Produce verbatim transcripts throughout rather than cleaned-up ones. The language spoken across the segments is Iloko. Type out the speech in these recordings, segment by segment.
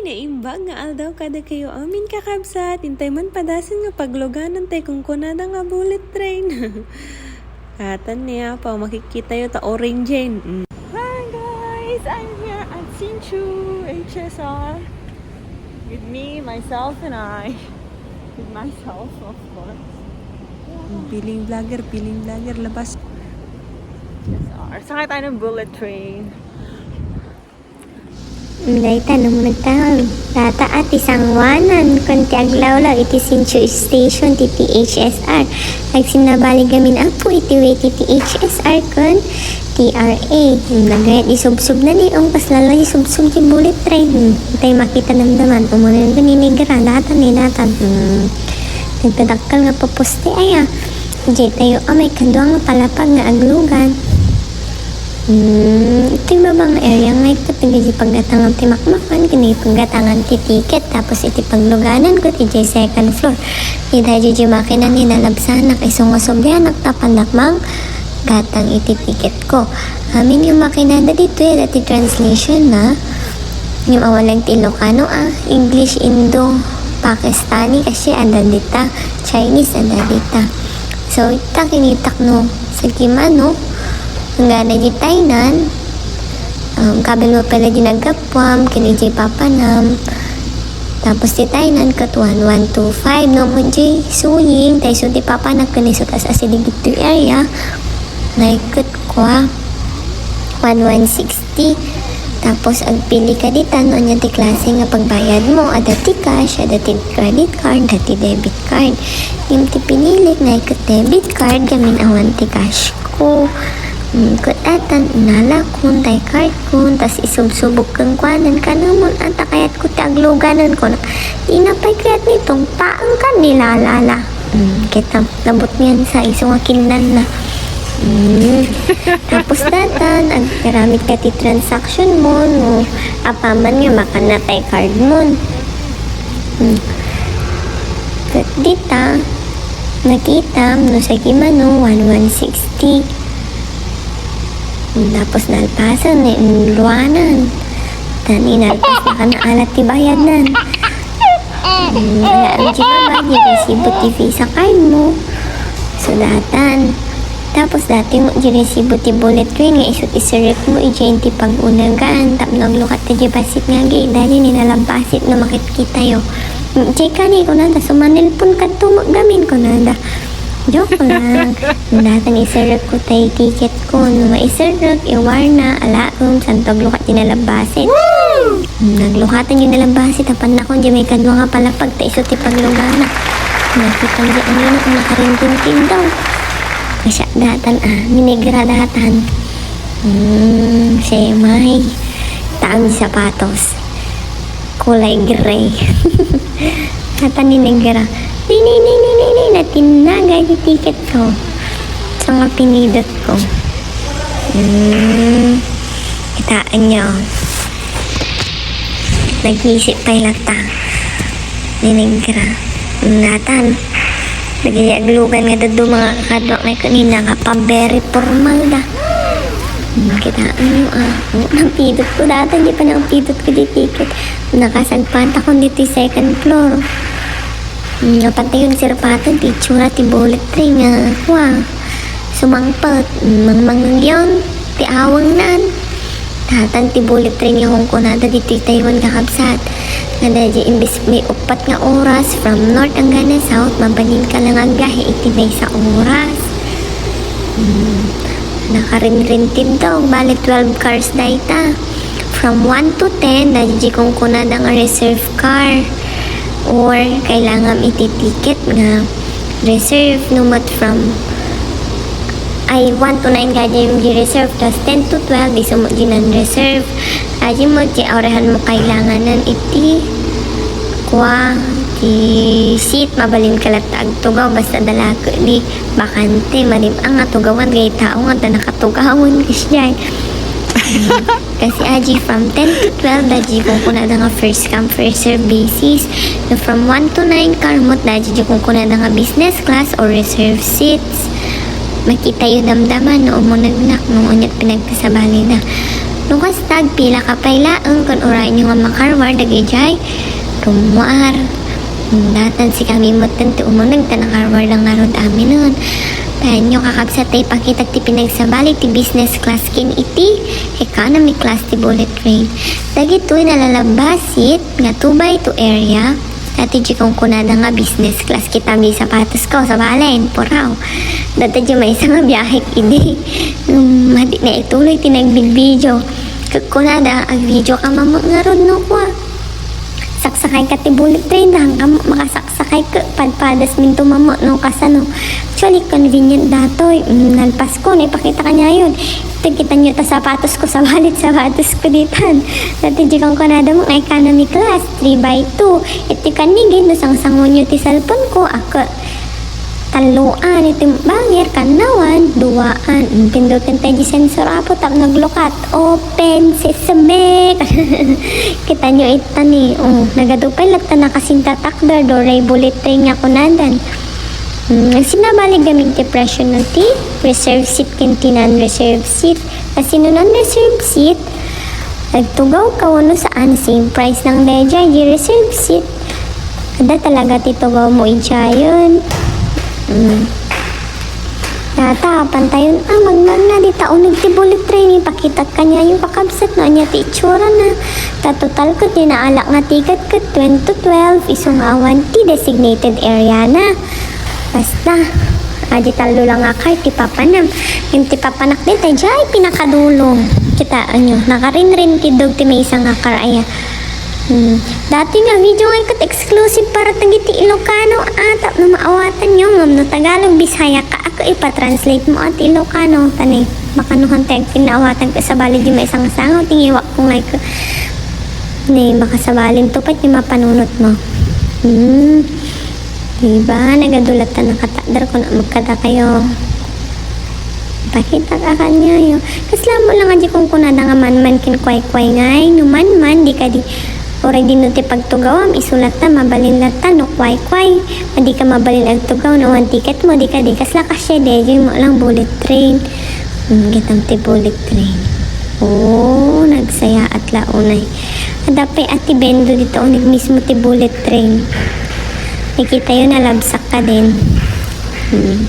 Naimbag nga aldaw kadakayo amin, kakabsat. Intay man padasen nga pagluganan tay kunkunada nga bullet train. Atan niya pa, makikita yo ta orange yan. Mm. Hi guys! I'm here at Sinchu H S R with me, myself, and I. With myself, of course. Feeling vlogger, feeling vlogger, labas. H S R. Sakay tayo ng bullet train. Dayta no matang. Data a ti sanguanan ken ti aglawlaw iti Sinchu Station ti T H S R. Agsinnabali gamin apo iti way ti T H S R ken T R A. Hmm, nagayat isubsob na ni, ong, kas lalo isubsob ti bullet train. Hmm, tay makita damdaman. Umunan ko ni Negra, datan ni datan. Hmm. Nagpadakkel nga paposte aya. Diay tayo a maikadua nga palapag nga aglugan. Hmm, iti baba nga area nga ito, taga di paggatangan ti makmakan, kini paggatangan ti ticket, tapos iti pagluganan ko ti diay second floor. Ita diay makina ni nalabsanak, isu nga sublianak, tapandak mang gatang iti ticket ko. Amin nga makinada ditoy, adda ti translation na. Ngem awan lang ti Ilocano a, English, Indo, Pakistani, kasi adda dita, Chinese, adda dita. So, ita kinitak no, sa Kimano, hanggang na di Tainan, um, kabil mo pala di naggapuam, kini di papanam. Tapos ti Tainan ket one one two five, no, mo di suying, tay so di papanak, kini so tas asidig ito area, na ikut ko, ah, one one six. Tapos, agpili ka dita no ania ti klase nga pagbayad mo. Adda ti cash, adda ti credit card, adda ti debit card. Ngem ti pinilik nga iket debit card, gamin awan ti cash ko. Mm, ket atan, inala kon, tay card kon, tas isubsubok kenkuanan, kanamon, ata kayat ko ti agluganan ko. Di na pay kayat ni tungpaen kan ni lalala. Mm, kita, labot niyan sa isu nga kinnanna. Mm. Tapos datan, agaramid ka ti transaction mo, no apaman nga makanna tay card mo. Mm. Ket dita, nakitam, no sa Kimano, one one sixty. Mm, tapos nalpasan, ni luanan. Tani, nalpas na ka na alat ti bayad nan. Mm, ala, ang di ba, di resibo ti Visa card mo. So, datan. Tapos, dati mo, di resibo ti bullet train nga isu-, iserrek mo, iti pag-unagan. Tapno aglukat ti basit nga agi, dali ni nalabasit no makit-, kita yo. Mm, check ka ni, kunada, sumanilpon ka to, gamin, kunada. Joke lang. Datan, iserrek ko tay ticket ko. No maiserrek, iwarna, alaem, santo aglukat ti nalabasit. Naglukatan di nalabasit, apan nakon di may kadua nga palapag, ta isu ti paglugana. Nakita di Amina nga nakarintintin daw. Kasya datan, ah, ni Negra datan. Hmm, siya may taang sapatos. Kulay gray. Datan ni Negra. Ni, ni, ni, ni, ni, ni, natinagay ti ticket ko. Sa nga pinidot ko. Hmm. Kitaan niyo. Nag-isip pay latta. Ni Negra. Natan. Nagayaglugan nga dadu mga kakadwak na kanina nga pa very formal da. Hmm, kitaan niyo, ah. Oh, nampidot ko datan, di pa nampidot ko di ticket. Nakasagpata ko dito second floor. Hmm, napantayon sirpatan, ti itsura ti bullet train nga, wa. Sumangpet, mangmangyan, ti awangnan. Datan ti bullet train nga kunkunada ditoy Taiwan, kakabsat. Nga daydi imbes may uppat nga oras from north hanggang south, mabalin ka lang aggahi iti maysa oras. Hmm. Nakarinrintin daw, bali twelve cars dayta. From one to ten, daydi kunkunada nga reserve car. Or kailangan iti ticket nga reserve, no met from, ay, one to nine kadi di reserve, tas ten to twelve, isu met di non-reserve. Adi met ti aurahan mo kailanganan iti kua, ti seat, mabalin ka latta agtugaw, basta dala ket di bakante, marim-ang nga tugawan, kay tao nga ta nakatugawan, kasdiay. Kasi adi from ten to twelve, daydi kunkunada nga first come, first serve basis. No from one to nine, karmot, daydi kunkunada nga business class or reserve seats. Makita yo damdaman no umunegnak no unyat pinagkasabali na. No kasta, agpila ka pay laeng kun urayonyo nga makarwar dagidiay rummuar. Hmm, datan sikami metten ti umuneg ta nakarwarda ngarud aminon. Payenyo, kakabsat, ta ipakitak ti pinagsabali ti business class ken iti economy class ti bullet train. Dagitoy nalalabasit nga two by two area. Dati di kunkunada nga business class, kitam di sapatosko, sabalen, puraw. Dati di maysa nga biahek idi. Ngem madi na ituloy ti nagbilbideo. Kunkunada, agvideo ka mammo ngarud no kua. Saksakay ka ti bullet train, daan ka makasaksakay ket padpadas minto mammo no kasano. Actually, convenient datoy. Mm, nalpas ko, naipakita kaniayon. Iti kitanyo ta sapatosko, sabalen sapatosko ditan. Dati di kunkunada mo nga economy class, three by two. Iti kannigid, no sangsangonyo ti cellphone ko, ako, talloan. Iti banger, kannawan, duaan. Pindutan tayo di sensor, apo, tapno aglukat. Open sesame! Kitanyo ita ni, oh, nagadu pay latta nakasintatakder, doray bullet train nga kunadan. Hmm, sinabali gamin ti presyo na ti reserve seat ken ti non-reserve seat. Kasi no non-reserve seat, agtugaw ka wenno saan, same price lang daydiay, di reserve seat. Adda talaga ti tugaw mo idiayen. Mm. Data, pantayon, ah, magmagna, dita uneg ti bullet train, ipakitak kaniayo, kakabsat, no ania ti itsurana. Ta total ket, di naalak nga ticket ket ten to twelve, isu nga awan ti designated area na. Basta, adi tallo lang nga car ti papanam. Ngem ti papanak dita, diay pinakadulo. Kitaenyo, nakarinrin ti dog ti maysa nga car aya. Hmm. Dati nga video nga ket exclusive para dagiti Ilocano. Ah, tapno maawatanyo, ngem no Tagalog, Bisaya ka, ako ipatranslate mo ti Ilocano. Tani, baka no hantay agpinnaawatan ket sabali di maisangsangaw, tingiwak ko nga ket. Ne, baka sabalin to pay ti mapanunot mo. Hmm. Diba? Nagadulat ta nakatakder ko na magkadakayo. Pakita ka kaniayo. Kasla mo lang adi kunkunada nga manman ken kwaykway ngay. No manman, di kadi. Uray dino ti pagtugawam, isu latta, mabalin latta, no kwaykway. Adi ka mabalin agtugaw, no one ticket mo, di kadi. Kasla kasya, daydiay mo lang bullet train. Hmm, kitam ti bullet train. Oh, nagsayaat la unay. Adda pay a ti bendo dita uneg mismo ti bullet train. Nakitayo, nalabsak ka din. Hmm.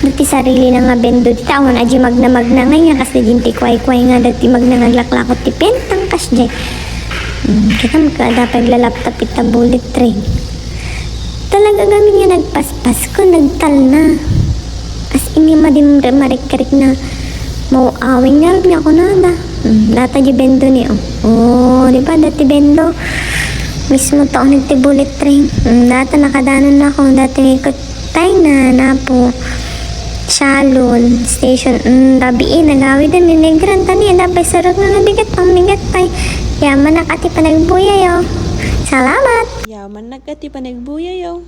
Dati sarili na nga bendo dita, awan adi magna-magna ngay nga, kasla din ti kwaykway nga, dati magna nga aglaklakot ti pentang kasdiay. Hmm, kitam ka, adda pay aglalaptap ita bullet train. Talaga gamin nga nagpaspas ko, nagtalna. As in, nga madi marikrik na. Mao-awing ngarud nga kunada. Hmm, data di bendo ni, oh. Oh, di ba, dati bendo. Mismo to, nagti bullet train. Hmm, data nakadanon na ako, dati may kut-, tay na, napo. Shalon, station, hmm, rabii, nagawid ni Negran, tani, dapay sarag na nabigat, pang bigat pay. Yaman na kati panagbuyayo. Salamat! Yaman na kati panagbuyayo.